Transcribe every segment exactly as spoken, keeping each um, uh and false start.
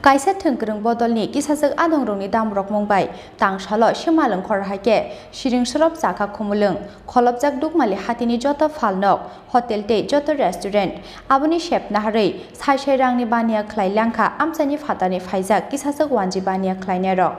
Kaisa thwngkwrwng bodolni kisajwk adongrokni damrokmung bai tangsalo simalwng khor hai khe siring sorop chakha khumulwng kholopjak Dukmali hatini joto phalnok, hotel tei joto restaurant. Aboni sep naharwi sai sai rangni baniya khlai langkha amchaini phatarni phaijak kisajwk wanji baniya khlainairok.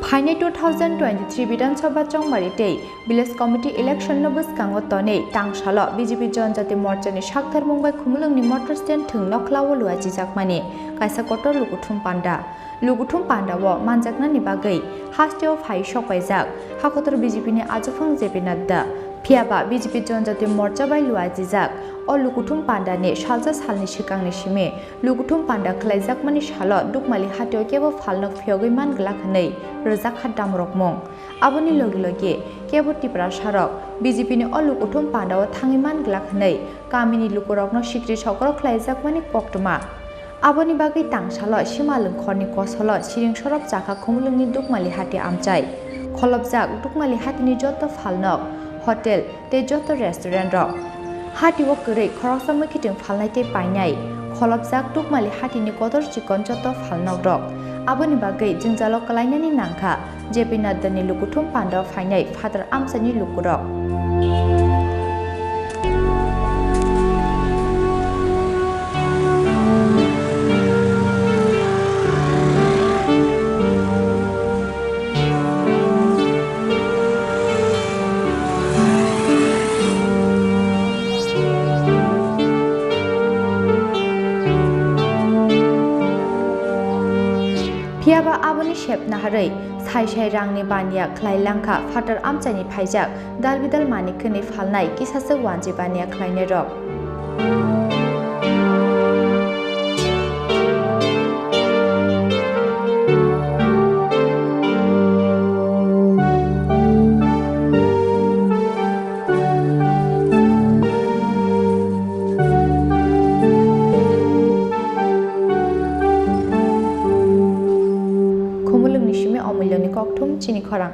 Phainai two thousand twenty-three Bidhan Sabha Chongmari tei Village Committee election no bwskango tonwi tangsalo B J P Janjati Morcha ni saktharmung bai Khumulwng ni motor stand thwng nokhlao luachijakmani kaisa kotor lukuthum panda. Lukuthum panda o manjaknani bagwi hasteo phai sokpaijak hakotor B J P ni ajuphang J P Nadda. Phiyaba B J P Janjati Morcha bai luachijak o lukuthum panda ni salsa salni swkangni simi lukuthum panda khlaijakmani salo Dukmali hatio kebo phalnok phiyogwi man glak hwnwi rwjak kha damrokmung. Aboni logi logi kebo Tiprasarok B J P ni o lukuthum panda o thangwi man glak hwnwi kamini lukurokno sikri sokro khlaijakmani koktwma. Aboni bagwi tangsalo simalwng khorni kosolo siring sorop chakha Khumulwngni Dukmali hati amchai. Kholopjak Dukmali hatini joto phalnok, hotel tei joto restaurant rok. Hati o kwrwi khoroksa mwkhitwng phalnai tei painai. Kholopjak Dukmali hatini kotor chikon joto phalnok rok. Aboni bagwi jwngjalo kwlainani nangkha. J P Nadda ni lukuthum panda o phainai phatar amchaini lukurok. Phiyaba aboni sep naharwi sai sai rangni baniya khlai langkha phatar amchaini phaijak dal bidal manik hwnwi phalnai kisasa wanji baniya khlainairok. Khumulwngni simi Omulyoni kokthum chini khorang.